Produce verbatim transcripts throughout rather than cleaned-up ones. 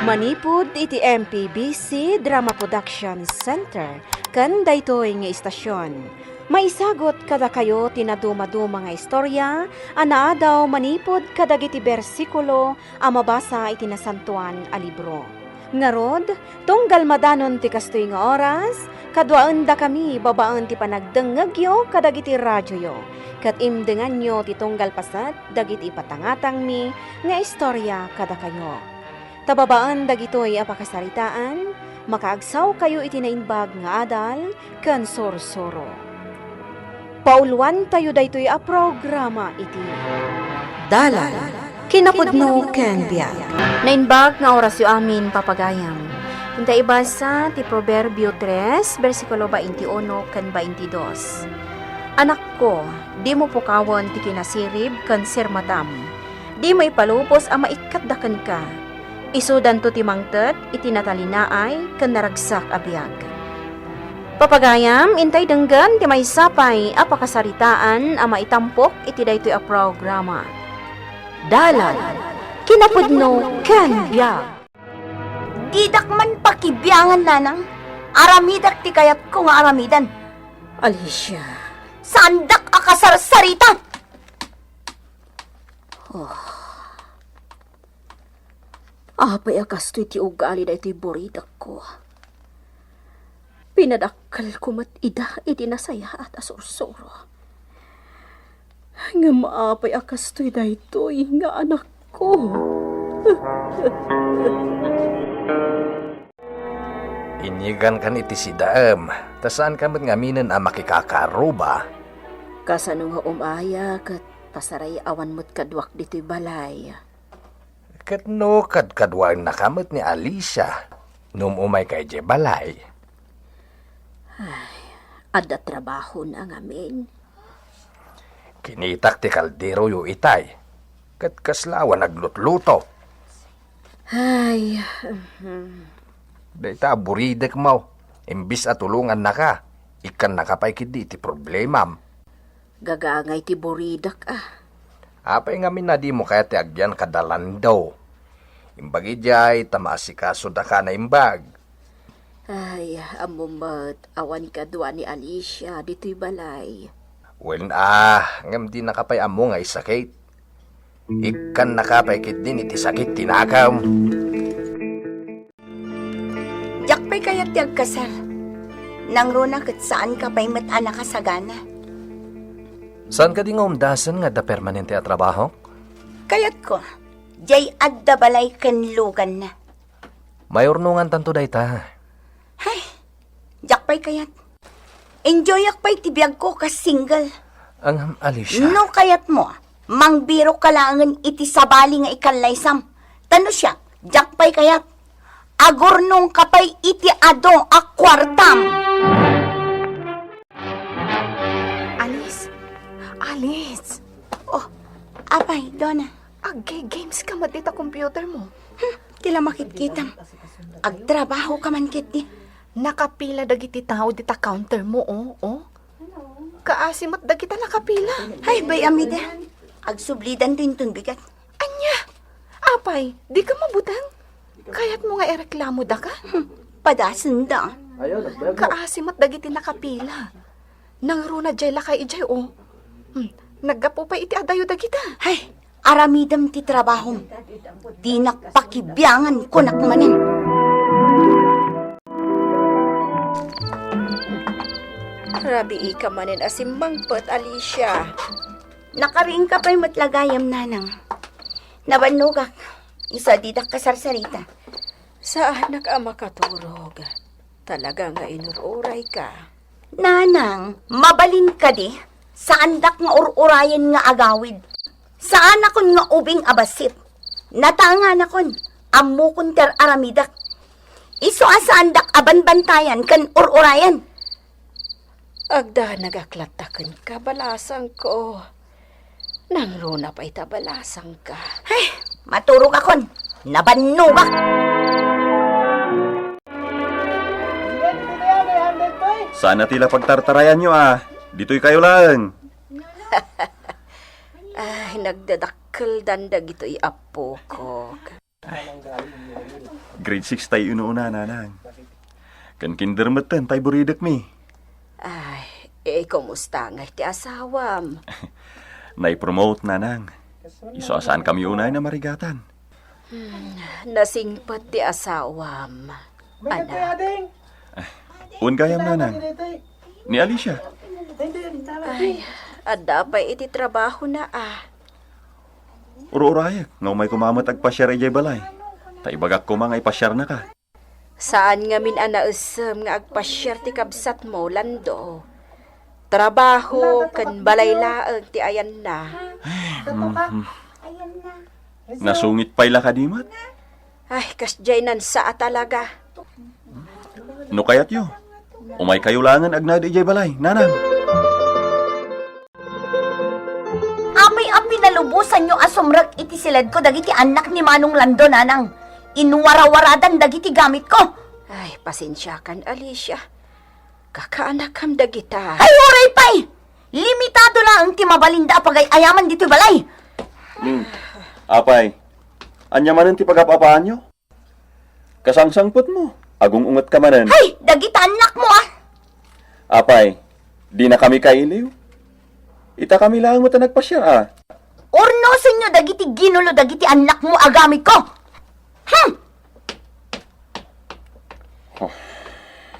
Manipud iti M P B C Drama Production Center ken daytoy nga istasion, maisagut kadakayo ti nadumaduma nga istorya a naadaw manipud kadagiti bersikulo a mabasa iti Nasantoan a Libro. Ngarud, tunggal madanon ti kastoy nga oras, kaduaendakami babaen ti panagdengngegyo kadagiti radioyo, ket imdenganyo ti tunggal paset dagiti ipatangatangmi nga istorya kadakayo. Ta babaen dagitoy a pakasaritaan, makaagsawkayo iti naimbag nga adal ken sursuro. Pauluantayo daytoy a programa iti Dalan, kinapudno ken biag. Naimbag nga orasyo amin, papagayam. Inta ibasa ti Proverbio tres, bersikulo twenty-uno ken twenty-dos. Anakko, dimo pukawen ti kinasirib ken sirmatam. Dimo ipalubos a maikkatda kenka. Isudanto ti mangted iti natalinaay ken naragsak a biag. Papagayam, intay denggen ti maysa pay a pakasaritaan a maitampok iti daytoy a programa. Dalan, kinapudno ken biag. Didak man pakibiangan, nanang. Aramidak ti kayatko nga aramidan. Alicia. Saandak a kasarsarita. Oh. Apay a kastoy ti ugali daytoy buridekko? Pinadakkelko met ida iti nasayaat a sursuro. Ngem apay a kastoy daytoy nga anakko? Inyegankan iti sidaem, ta saanka met ngaminen a makikakaruba. Kasano nga umaya ket pasarayawan met kaduak ditoy balay? Ket no kadkaduaennaka met ni Alicia, no um-umayka idiay balay. Ay, adda trabahona ngamin. Kinitak ti kalderoyo itay, ket kasla awan aglutluto. Ay, mhm. Dayta a buridekmo, imbis a tulongannaka, ikkannaka pay ketdi iti problemam. Gagangay ti buridek, a. Apay ngamin a dimo kayat ti agyan kada Lando? Imbag idiay, ta maasikasoda ka naimbag. Ay, ammom met, awan kadua ni Alicia ditoy balay. Wen a, ngem dinaka pay ammo nga isakit. Ikkannaka pay ketdin iti sakit ti nakem. Diak pay kayat ti agkasar. Nangruna ket saanka pay met a nakasagana. Saan kadi nga umdasen nga adda permanente a trabahok? Kayatko, diay adda balay ken luganna. Maurnongantanto dayta. Hay, diak pay kayat. Enjoyak pay ti biagko kas single. Ngem, Alicia. No kayatmo, mangbirokka laengen iti sabali nga ikallaysam. Ta no siak, diak pay kayat. Agurnongka pay iti adu a kuartam. Alice! Alice! Oh, apay, Donna. Agge-games ka met ita computer mo. Hmm, ti la makitkitam. Agtrabaho ka man ketdi. Nakapila dagiti tao dita counter mo, oh, oh. Kaasi met dagita nakapila. Ay, bay-am ida. Agsublidanto inton bigat. Ania? Apay, dika mabuteng? Kayatmo nga ireklamo daka? Hmm, padasenda. Kaasi met dagiti nakapila. Nangruna diay lakay idiay, oh. Hmm, naggapu pay iti adayo dagita. Hay, aramidem ti trabahom. Dinak pakibiangan, kunak manen. Rabiika manen a simmangpet, Alicia. Nakariingka pay met la gayam, nanang. Nabannogak, isu a didak kasarsarita. Saanak a makaturog. Talaga nga inur-urayka. Nanang, mabalin kadi, saandak nga ur-urayen nga agawid. Saanakon nga ubing a bassit. Natanganakon, ammokon ti ar-aramidak. Isu a saandak a banbantayan ken ur-urayen. Agdanagak latta kenka, balasangko. Nangruna pay ta balasangka. Ay, maturogakon. Nabannogak. Saan a ti la pagtartarayanyo, a. Ditoykayo laeng. Ay, nagdadakkeldan dagitoy appokok. Grade six tay inuuna, nanang. Ken kinder metten tay buridekmi. Ay, eh, kumusta ngay ti asawam? Nai-promote, nanang. Isu a saankami unay a marigatan. Hmm, nasingpet ti asawam, anak. Wen gayam, nanang. Ni Alicia. Ay, adda pay iti trabahona a. Ur-urayek nga umay koma met agpasiar idiay balay. Ta ibagak koma nga ipasiarnaka. Saan ngamin a naessem nga agpasiar ti kabsatmo, Lando. Trabaho ken balay laeng ti ayanna. Mhm. Nasungit pay la kadi met? Ay, kasdiay nansa a talaga. No kayatyo, umaykayo laengen agnaed idiay balay, nanang. Apay a pinalubosanyo a sumrek iti siledko dagiti annak ni Manong Lando, nanang? Inwarawaradan dagiti gamitko. Ay, pasensiakan, Alicia. Kakaanakam dagita. Ay, uray pay! Limitado laeng ti mabalinda a pagay-ayaman ditoy balay. Hmm. Apay, ania manen ti pagap-apaanyo? Kasangsangpetmo, agung-ungetka manen. Hay, dagita annakmo, a! Apay, dinakami kailiw? Itakami laeng met a nagpasiar, a. Urnosenyo dagiti ginulo dagiti annakmo a gamitko. Hmm! Oh.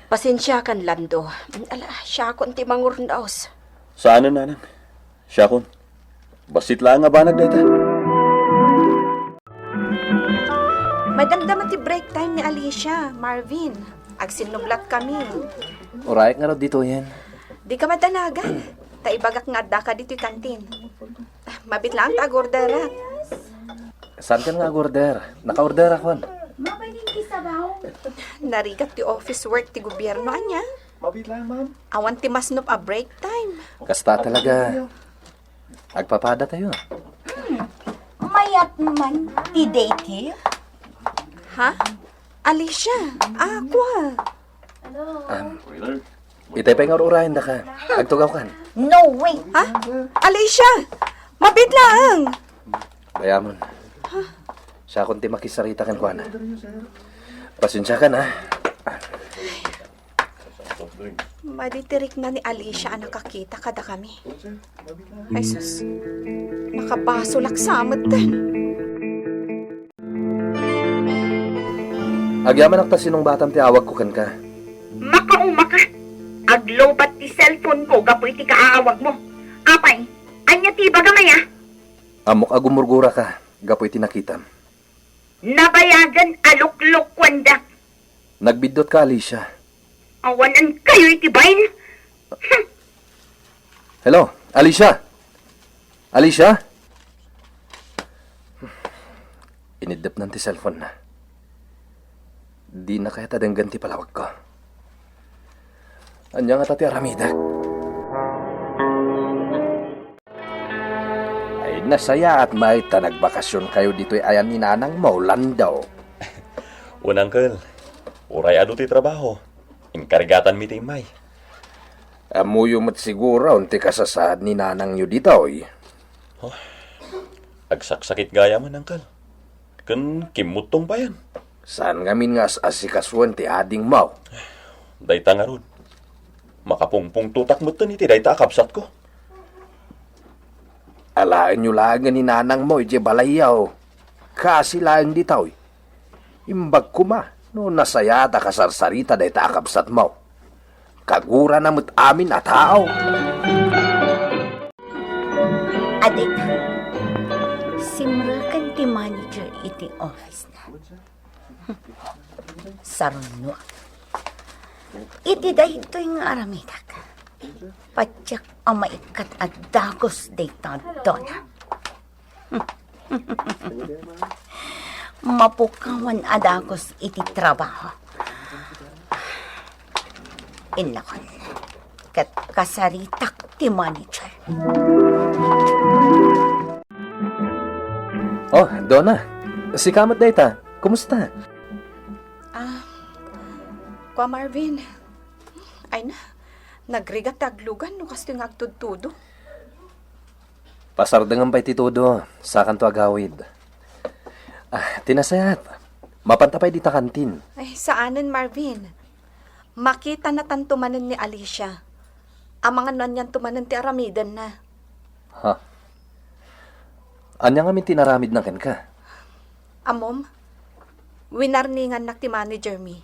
Pasensiakan, Lando. Ala, siakon ti mangurnos. Saanen, nanang. Siakon. Bassit laeng a banag dayta. Madamdama ti break time ni Alicia, Marvin. Agsinnublatkami. Urayek ngarud ditoyen. Dika madanagan. Ta ibagak nga addaka ditoy kantin. Mabiit laeng ta agorderak. Saankan nga agorder? Nakaorderakon. Narigat ti office work ti gobierno, ania? Mabiit laeng, ma'am. Awan ti masnop a break time. Kasta talaga. Agpapadatayo. Hmm. Mayat man ti daycare? Ha? Alicia, a, kua. Ah, itay pay nga ur-urayendaka. Agtugawkan. No way. Ha? Alicia, mabiit laeng. Gayamon. Siakon ti makisarita kenkuana. Pasensiakan, ha? Madi ti rikna ni Alicia a nakakita kadakami. Ay sus, nakabasolak sa metten. Agyamanak ta sinungbatam ti awagko kenka. Makaumaka! Aglobat ti cellphone ko gapu iti kaaawagmo. Apay, ania ti ibagam aya? Ammok a gumurguraka gapu iti nakitam. Nabayagen a luklokuendak. Nagbiddutka, Alicia. Awanan kayo iti bain. Hmm. Hello, Alicia? Alicia? Iniddepnan ti cellphone na. Dina kayat a denggen ti palawagko. Ania ngata ti aramidek? Ay, nasayaat met ta nagbakasionkayo ditoy ayan ni nanangmo, Lando. Wen, Uncle. Uray adu ti trabaho, inkarigatanmi ti immay. Ammoyo met siguron ti kasasaad ni nanangyo ditoy. Oh, agsaksakit gayamen, Uncle. Ken kimmuttong payen. Saan ngamin nga as-asikasuen ti adingmo? Dayta ngarud, makapungpungtotak metten iti dayta a kabsatko. Alaenyo laengen ni nanangmo idiay balayyo. Kaasi laeng ditoy. Imbag koma no nasayaat a kasarsarita dayta a kabsatmo. Kagurana met amin a tao. Adda, simreken ti manager iti office na. Sarunno. Iti daytoy nga aramidek, patiek a maikkat a dagus dayta, Dona. Mapukawan a dagus iti trabaho. Innakon, ket kasaritak ti manager. Oh, Dona, sika met dayta. Kumusta? Ah, Kua Marvin, ay na, nagrigat ti aglugan no kastoy nga agtudtudo. Pasardengem pay ti tudo, sakanto agawid. Ah, Ti nasayaat, mapanta pay dita kantin. Ay, saanen, Marvin. Makitanatanto manen ni Alicia. Amangan no anianto manen ti aramidenna. Ha? Ania ngamin ti inaramidna kenka? Ammom, winarningannak ti manager mi.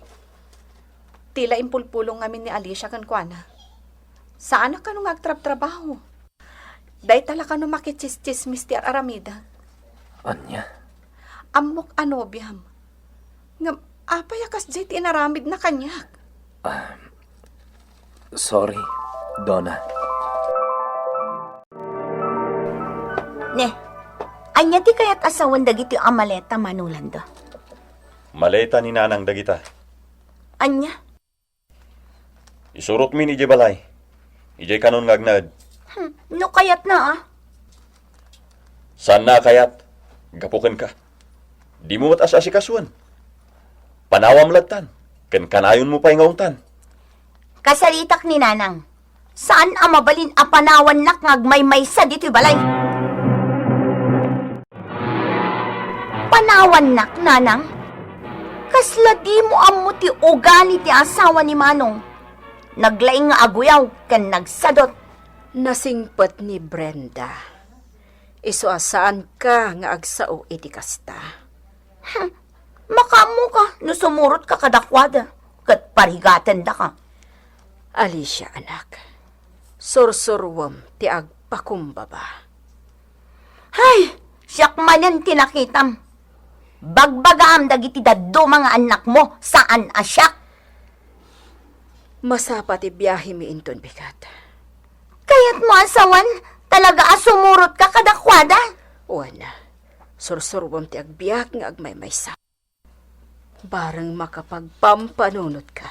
Ti la impulpulong ngamin ni Alicia kenkuana. Saanak kano nga agtrabtrabaho. Dayta la kano makitsistsismis ti ar-aramidek. Ania? Ammok a nobiam. Ngem apay a kasdiay ti inaramidna kaniak? Ah, sorry, Donna. Ne, ania ti kayat a sawen dagiti a maleta, Mano Lando? Maleta ni Nanang dagita. Ania? Isurotmin idiay balay. Idiay kanon nga agnaed. Hmm, no kayatna, ah. Saanna a kayat? Gapu kenka. Dimo met as-asikasuen. Panawam lattan, ken kanayonmo pay nga ungtan. Kasaritak ni Nanang. Saan a mabalin a panawannak nga agmaymaysa ditoy balay. Panawannak, Nanang? Kasla dimo ammo ti ugali ti asawa ni Manong. Naglaing nga aguyaw ken nagsadut. Nasingpet ni Brenda. Isu a saanka nga agsao iti kasta. Hmm. Makaammoka no sumurotka kadakuada ket parigatendaka. Alicia, anak, sursuruem ti agpakumbaba. Hay, siak manen ti nakitam. Bagbagaam dagiti dadduma nga annakmo, saan a siak. Masapa ti biahemi inton bigat. Kayatmo a sawen, talaga a sumurotka kadakuada? Wen, sursuruem ti agbiag nga agmaymaysa. Bareng makapagpampanunotka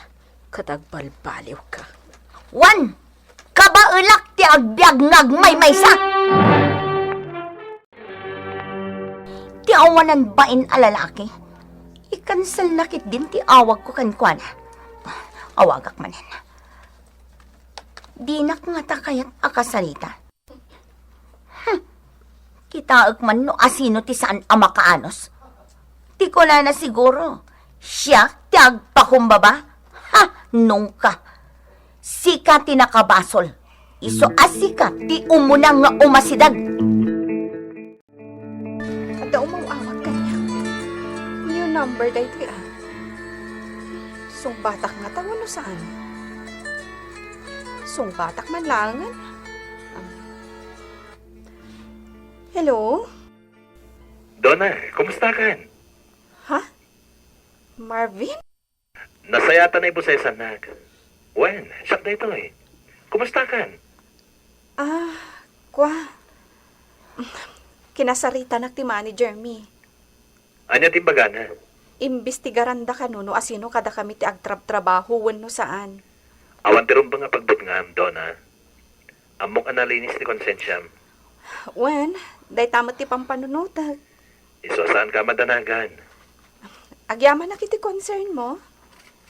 ket agbalbaliwka. Wen, kabaelak ti agbiag nga agmaymaysa. Ti awanan bain a lalaki, ikanselna ketdin ti awagko kenkuana. Awagak manen. Dinak ngata kayat a kasarita. Hmm. Kitaek man no asino ti saan a makaanus. Ti kunana siguro, siak ti agpakumbaba? Ha, nungka. Sika ti nakabasol. Isu a sika ti umuna nga umasideg. Adda umaw-awag kaniak. New number daytoy, ah. Sungbatak ngata wenno saan? Sungbatak man laengen. Um, hello? Donna, kumusta kan? Ha? Marvin? Nasayaatan a ibusesannak. Wen, siak daytoy. Kumusta kan? Ah, kua. Kinasaritanak ti manager mi. Ania ti imbagana? Imbestigaranda kano no asino kadakami ti agtrabtrabaho wenno saan. Awan ti rumbeng a pagbutngam, Donna. Ammok a nalinis ti konsensiam. Wen, dayta met ti pampanunotek. Isu a saanka a madanagan. Agyamanak iti concern mo.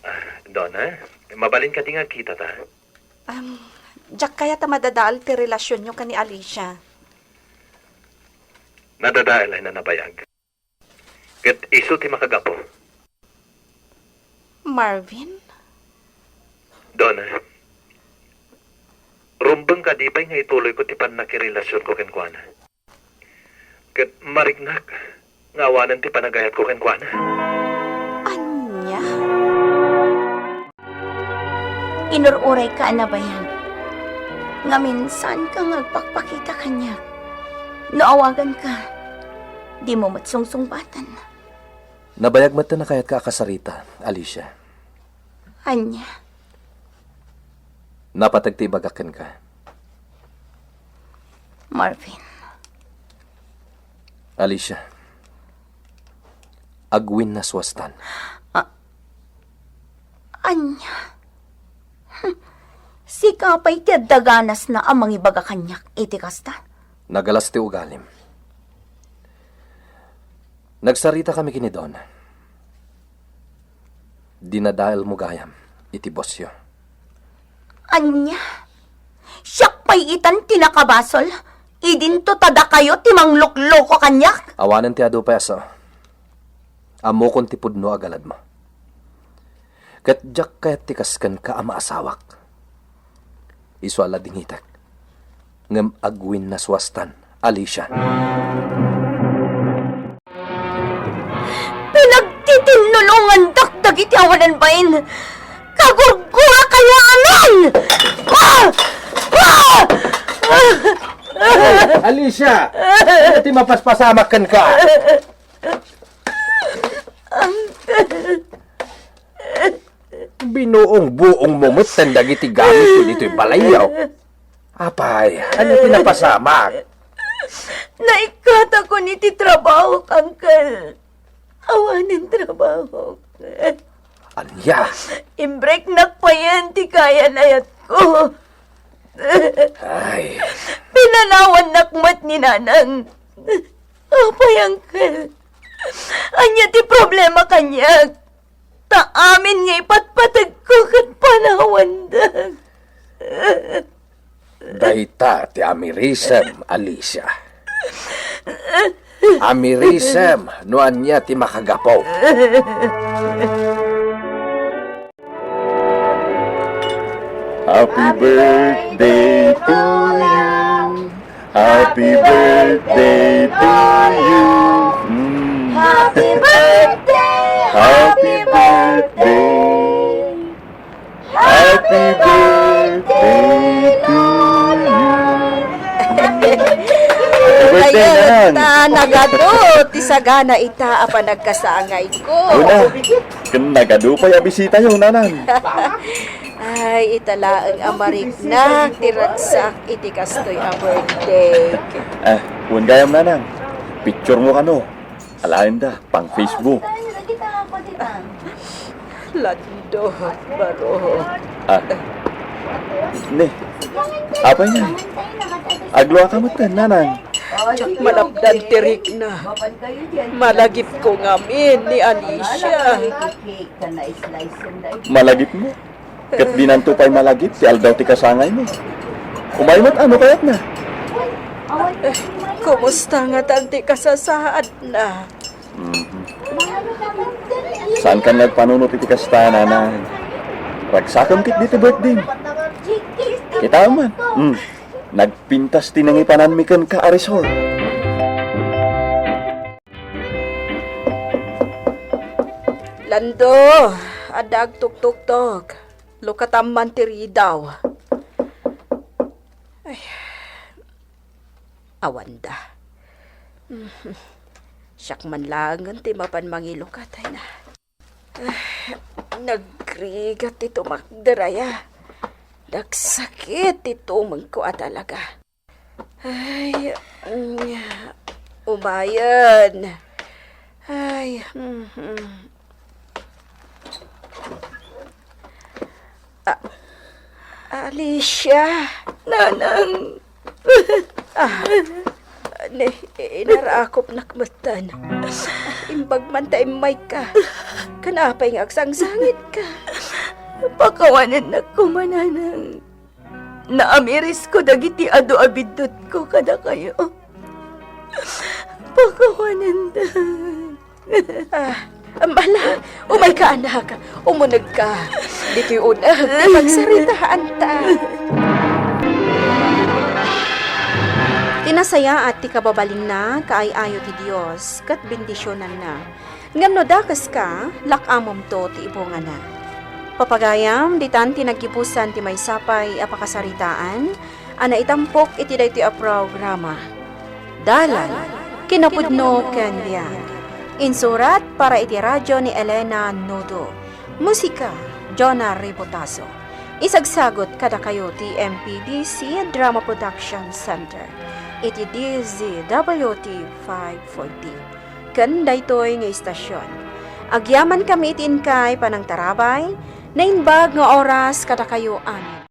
Ah, Donna, mabalin kadi nga agkitata? Um, diak kayat a madadael ti relasionyo ken ni Alicia. Nadadael a nabayag. Ket isu ti makagapu. Marvin? Donna, rumbeng kadi pay nga ituloyko ti pannakirelasionko kenkuana. Ket mariknak nga awanen ti panagayatko kenkuana. Ania? Inur-urayka a nabayag. Ngamin, saanka nga agpakpakita kaniak. No awaganka, dimo met sungsungbaten. Nabayag met ti nakayatka a kasarita, Alicia. Ania? Napateg ti ibagak kenka. Marvin. Alicia, agwinnaswastan. A-, ania? Hmm. Sika pay ti adda ganasna a mangibaga kaniak iti kasta? Nagalas ti ugalim. Nagsaritakami ken ni Donna. Dinadaelmo gayam iti bossyo. Ania? Siak pay itan ti nakabasol? Idinto ta dakayo ti manglukloko kaniak? Awanen ti adu pay a sao. Ammokon ti pudno a galadmo. Ket diak kayat ti kas kenka a maasawak. Isu a ladingitek. Ngem agwinnasuastan, Alicia. Pinagtitinnulongandak dagiti awanan bain. Kagurgurakayo amin! Ah! Ah! Ay, Alicia! Ano ti mapaspasamak kenka? Binuong-buongmo metten dagiti gamityo ditoy balayyo. Apay, ania ti napasamak? Naikkatako iti trabahok, Uncle. Awanen trabahok. Ania? Imbreknak payen ti kayan-ayatko. Ay. Pinanawannak met ni Nanang. Apay, Uncle? Ania ti problema kaniak? Ta amin nga ipatpategko ket panawandak. Dayta ti amirisem, Alicia. Amirisem no ania ti makagapu. Happy birthday to you. Happy birthday to you. Mm. Happy birthday, happy birthday. Happy birthday to you. Happy birthday, Nanang. Kayat ta nagadu ti sagana ita a panagkasangayko. Una, ken nagadu pay a bisitayo, Nanang. Ay, ita laeng a mariknak ti ragsak iti kastoy a birthday. Ah, wen gayam, Nanang. Picture mo kano. Alaenda, pang Facebook. Lando, baro. Ah. Ne. Apay nga? Agluaka metten, Nanang. Diak malapdan ti rikna. Malagipko ngamin ni Alicia. Malagipmo? Ket dinanto pay malagip ti aldaw ti kasangaymo. Umay met, ano kayatna? Kumusta ngatan ti kasasaadna? Mhm. Saankan nga agpanunot iti kasta, Nanang. Ragsakem ket ditoy birthday. Kitaem man. Mm. Nagpintas ti nangipananmi kenka a resort. Lando, adda agtuktuktok. Lukatam man ti ridaw. Ay. Awanda. Siak man laengen ti mapan mangilukat, ay na. Ay, nagrigat ti tumakder, aya. Nagsakit ti tumengko a talaga. Ay, mm, umayen. Ay, mhm. Ah, Alicia. Nanang. Ah, ni, inarakopnak metten. Imbag man ta immayka. Ken apay nga agsangsangitka? Pakawanennak koma, Nanang. Naamirisko dagiti adu a biddutko kadakayo. Pakawanendak. Ah, mala, umayka, anak. Umunegka. Ditoy uneg, pagsaritaanta. Ti nasayaat ti kababalinna, kaay-ayo ti Dios, ket bendisionanna. Ngem no dakeska, lak-amomto ti ibungana. Papagayam, ditan ti naggibusan ti maysa pay a pakasaritaan a naitampok iti daytoy a programa. Dalan, kinapudno ken biag. Insurat para iti radio ni Elena Nodo. Musika, Jonah Ribotazo. Isagsagut kadakayo ti M P D C Drama Production Center iti D Z W T five forty. Ken daytoy nga istasyon. Agyamankami iti inkay panangtarabay, naimbag nga oras kadakayo amin.